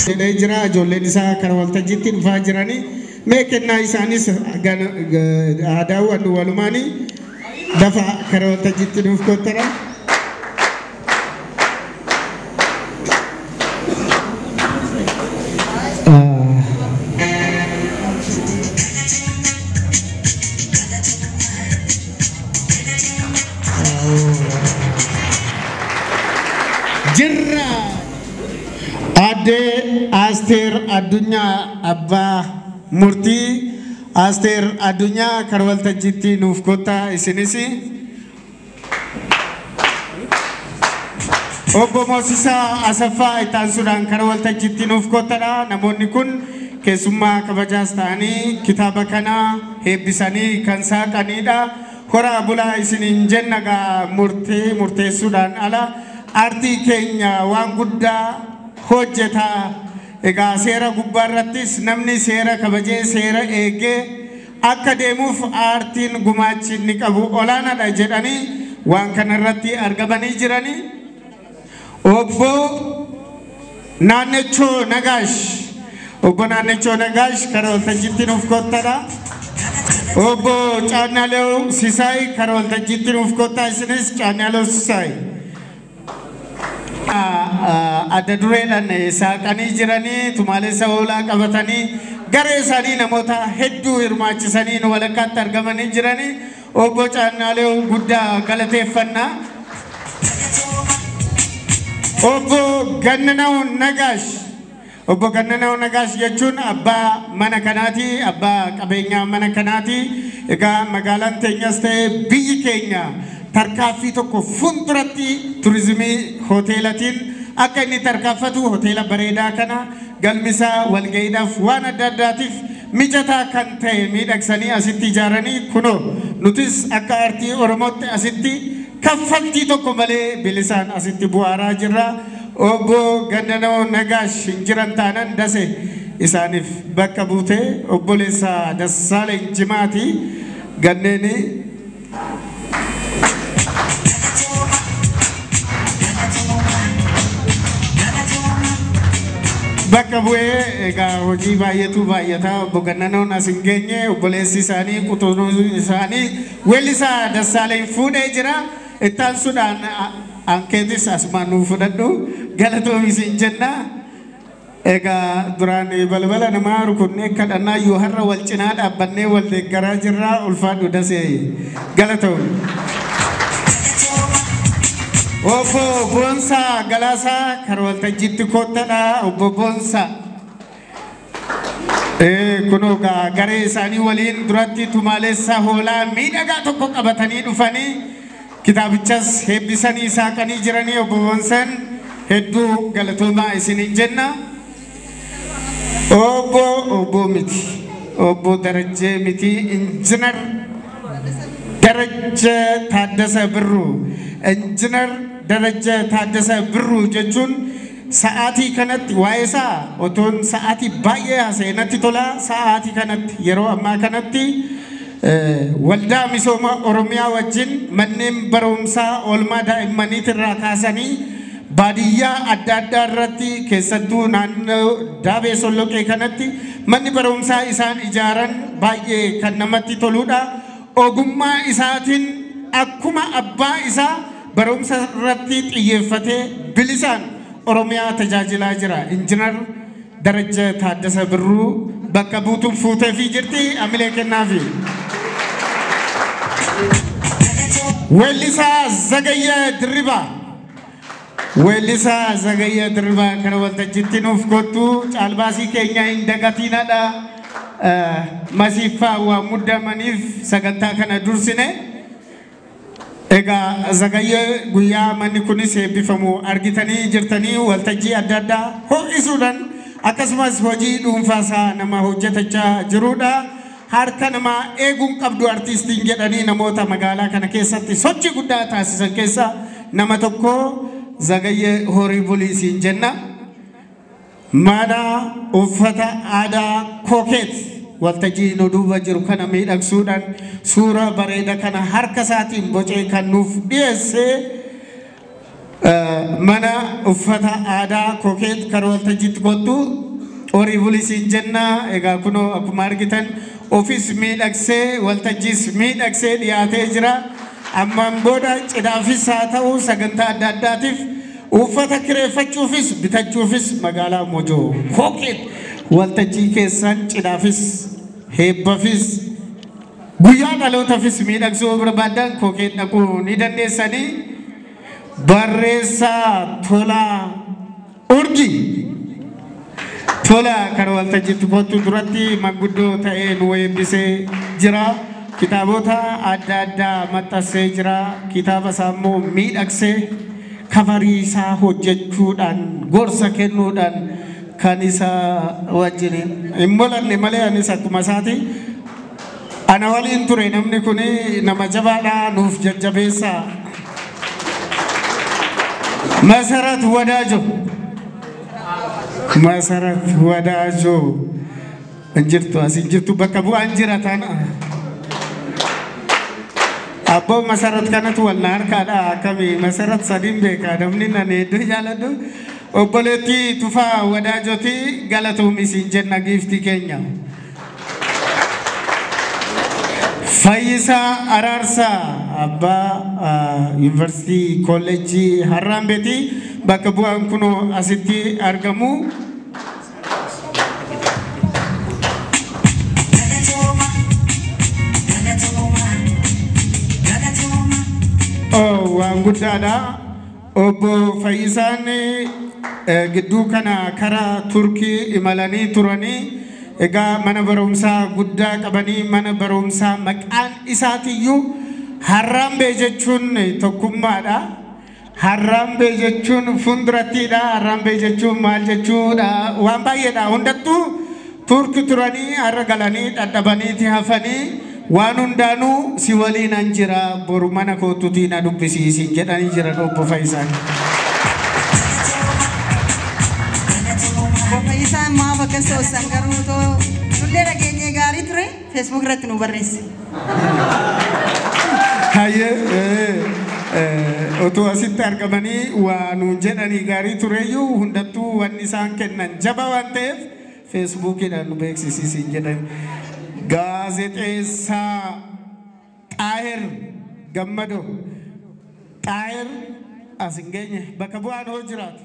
Jedhee jira ijoolleen isaa kara waltajjiitti dhufaa jiranii mee kennaa isaanis daawwannu walumaanii dafa kara waltajjiitti nuuf kottara. Jirra. Aadde Asteer Addunyaa Abbaa Murtii Asteer Addunyaa kara waltajjiitti nuuf kottaa isinis. Obbo Moosisaa Asaffaa itti aansuudhaan kara waltajjiitti nuuf kottadha. Namoonni kun keessummaa kabajaas ta'anii kitaaba kana eebbisanii kan saaqanidha. Horaa bulaa isiniin jenna gaa murtee murteessuudhaan ala aartii keenya waan guddaa hojjetaa. Egaa seera gubbaa irrattis namni seera kabajee seera eegee akka deemuuf aartiin gumaachi inni qabu olaanaadha jedhanii waan kana irratti argamanii jiranii. Obbo Naannechoo Nagaash. Obbo Naannechoo Nagaash kara waltajjiitti nuuf kottadha. Obbo Caannaalew Sisaay kara waltajjiitti nuuf kottaa isinis Caannaalew Sisaay. Adda dureedhaan saaqanii jiranii tumaalessa hoolaa qabatanii garee isaanii namoota hedduu hirmaachisanii nu walakkaatti argamanii jiranii obbo Caannaalew guddaa galateeffannaa. Obbo Gannanaw Nagaash. Obbo Gannanaw Nagaash jechuun abbaa mana kanaati, abbaa qabeenyaa mana kanaati. Egaa magaalaan teenyas ta'e biyyi keenya tarkaaffii tokko fuulduratti turizimii hoteelatiin akka inni tarkaanfatu hoteela bareedaa kana galmisaa walga'iidhaaf waan adda addaatiif mijataa kan ta'e miidhagsanii asitti ijaaranii kunoo nutis akka aartii Oromootti asitti kaffaltii tokko malee bilisaan asitti bu'aaraa jirra. Obbo Gannanaw Nagaash hin jiran taanan dase isaaniif bakka buutee obboleessa Dassaaleny Jimaati ganneeni. Bakka bu'ee egaa hojii baay'eetu baay'ata obbo Gannanaw as hin geenye obboleessi isaanii quxuunuu isaanii weellisaa Dassaaleny fuudhee jira. Ittaansuudhaan ankeetis asumaan nuuf fudhadhu galatoomi siin jenna. Egaa duraan balbala namaa rukunnee kadhannaa yoo har'a wal cinaa dhaabbannee wal deeggaraa jirra ulfaadhu dasee galatoomi. Obbo Boonsaa Galaasaa kara waltajjiitti kottadha. Obbo Boonsaa. Kunoo garee isaanii waliin duratti tumaalessa hoolaa miidhagaa tokko qabatanii dhufanii kitaabichas eebbisanii saaqanii jiranii obbo Boonsaan hedduu galatoomaa isiniin jenna. Obbo obbo miti obbo Darajjee miti Injinar Darajjee Taaddasa Birruu. Injinar Darajjee Taaddasa Birruu jechuun sa'aatii kanatti waa'ee isaa otoon sa'aatii baay'ee haasa'e natti tola. Sa'aatii kanatti yeroo ammaa kanatti waldaa misooma Oromiyaa wajjin manneen barumsaa oolmaa daa'immaniitirraa kaasanii baadiyyaa adda addaa irratti keessattuu naannoo Daabee Solloqee kanatti manni barumsaa isaan ijaaran baay'ee kan namatti toludha. Ogummaa isaatiin akkuma abbaa isaa barumsa irratti xiyyeeffatee bilisaan Oromiyaa tajaajilaa jira. Injinar Darajjee Taaddasa Birruu bakka buutuun fuuteefii jirti amilee kennaafi. Weellisaa Zagayyee Dirribaa. Weellisaa Zagayyee Dirribaa kana waltajjiitti nuuf kottu caalbaasii keenya hin dagatiinadha. Masiiffaa waan muddamaniif sagantaa kana dursine. Egaa Zagayyee guyyaa manni kunis eebbifamu argitanii jirtanii waltajjii adda addaa ho'isuudhaan akkasumas hojii dhuunfaasaa nama hojjetachaa jirudha. Harka namaa eeguun qabdu artiistiin jedhanii namoota magaalaa kana keessatti sochii guddaa taasisan keessaa nama tokko Zagayyee horii buliisiin jenna. Mana uffata aadaa Kookeet waltajjii nu duuba jiru kana miidhagsuudhaan suura bareeda kana harka isaatiin bocee kan nuuf dhiyeesse Mana uffata aadaa Kokeet kan waltajjiitti kottu horii bulisiin jenna. Egaa kunoo akkuma argitan ofis miidhagsee waltajjiis miidhagsee dhiyaatee jira. Ammaan booda cidhaafis haa ta'u sagantaa adda addaatiif uffata kireeffachuufis bitachuufis magaalaa Mojoo Kokeet waltajjii keessan cidhaafis heebbafis guyyaa dhalootaafis miidhagsuu barbaadan Kokeet dhaquu ni dandeessanii. Barreessaa Tolaa Urjii Tolaa kan waltajjiitti kottu duratti manguddoo ta'ee nu eebbisee jira. Kitaabota adda addaa maxxansee jira. Kitaaba isaa immoo miidhagsee kafarii isaa hojjechuudhaan gorsa kennuudhaan kan isa wajjin hin molanne malee anis akkuma isaati. Ana waliin ture namni kun nama jabaadha nuuf jajjabeessaa. Masarat Wadajo. Masarat Wadajo. Injirtu as injirtu bakka bu'aan jira taana. Abboo Masarat kanatu wal na harkaadha akkami Masarat sadiin beeka namni nan hedduu jaaladhu. Obboleettii Tufaa Wadaajoti galatoom isin jenna giiftii keenya. Fayyisaa Araarsaa abbaa yuunivarsiitii kolleejjii Harraambeeti bakka bu'aan kunoo asitti argamu. Waan guddaadha. Obbo Fayyisaan gidduu kana karaa Turkii imalanii turanii egaa mana barumsaa guddaa qabanii mana barumsaa maqaan isaatiyyuu Harraambee jechuun tokkummaadha. Harraambee jechuun fuuldurattiidha. Harraambee jechuun maal jechuudha? Waan baay'eedha. Hundattuu Turki turanii har'a galanii dhadhabaniiti hafanii waan hundaanuu si waliin an jira boru mana kootuutii na dubbisiisin jedhanii jiran obbo Fayyisaan. Obbo Fayyisaan maaf akkas ta'usan garuu too nullee dhageenyee gaarii ture feesbuuk irratti nu barreesse. Hayyee otoo asitti argamanii waa nuun jedhanii gaarii tureyyuu hundattuu wanni isaan kennan jaba waan ta'eef feesbuukiidhaan nu beeksisiisin jedhan. Gaazexeessaa Xaahir Gammadoo. Xaahir as hin geenye bakka bu'aan hoo jiraatu.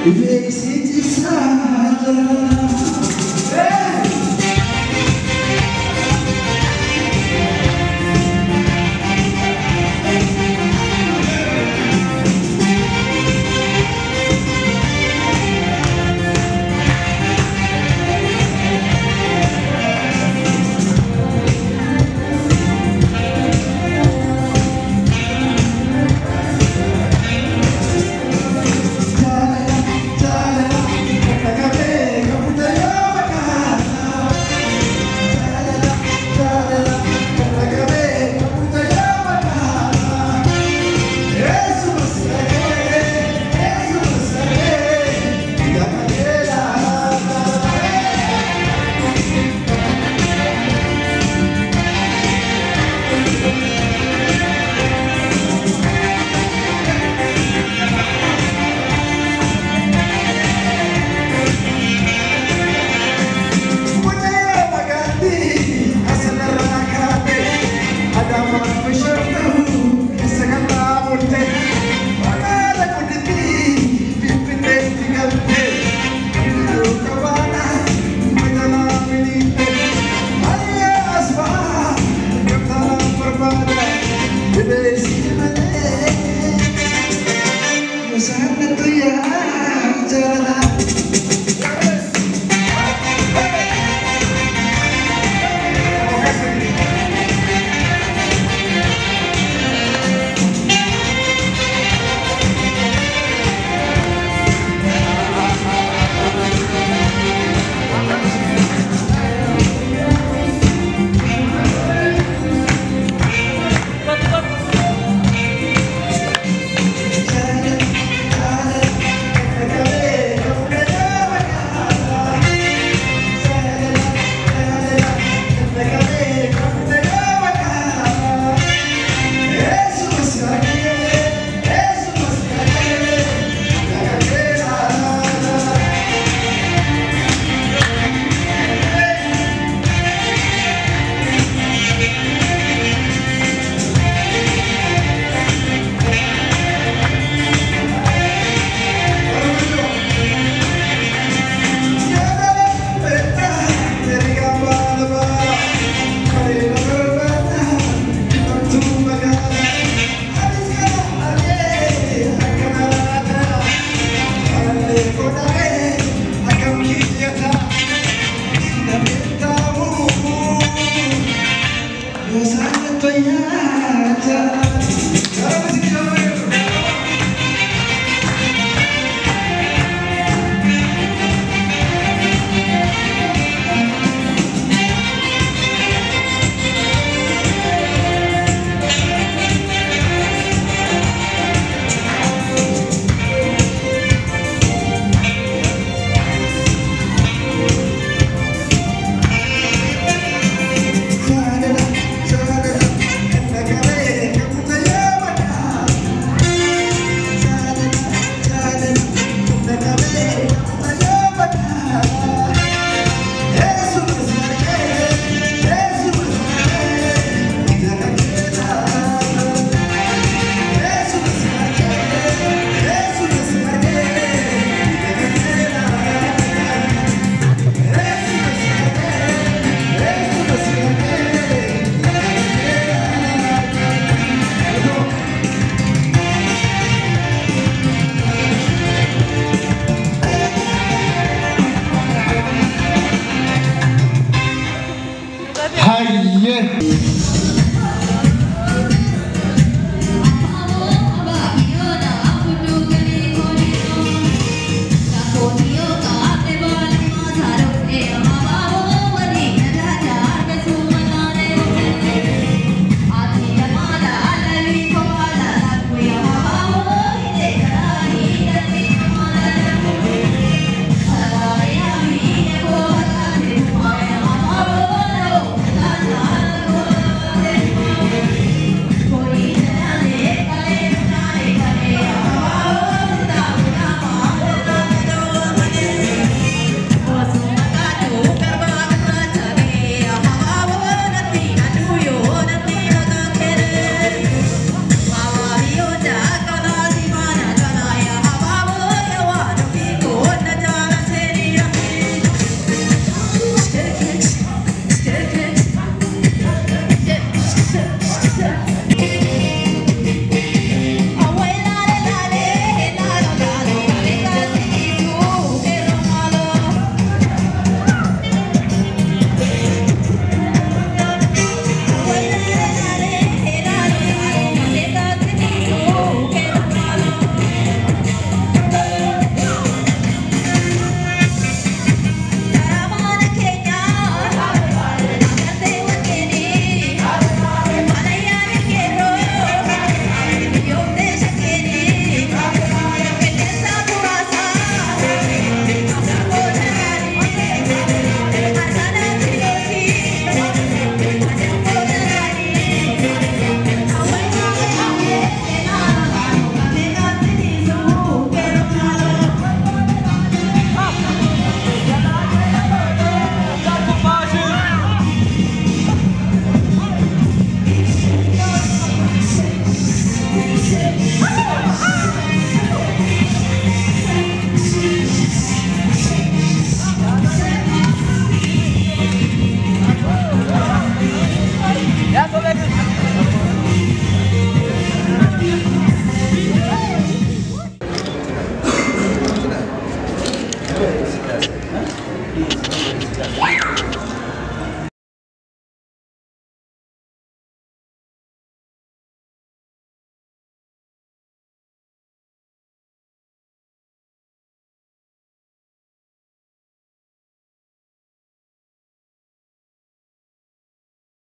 If it's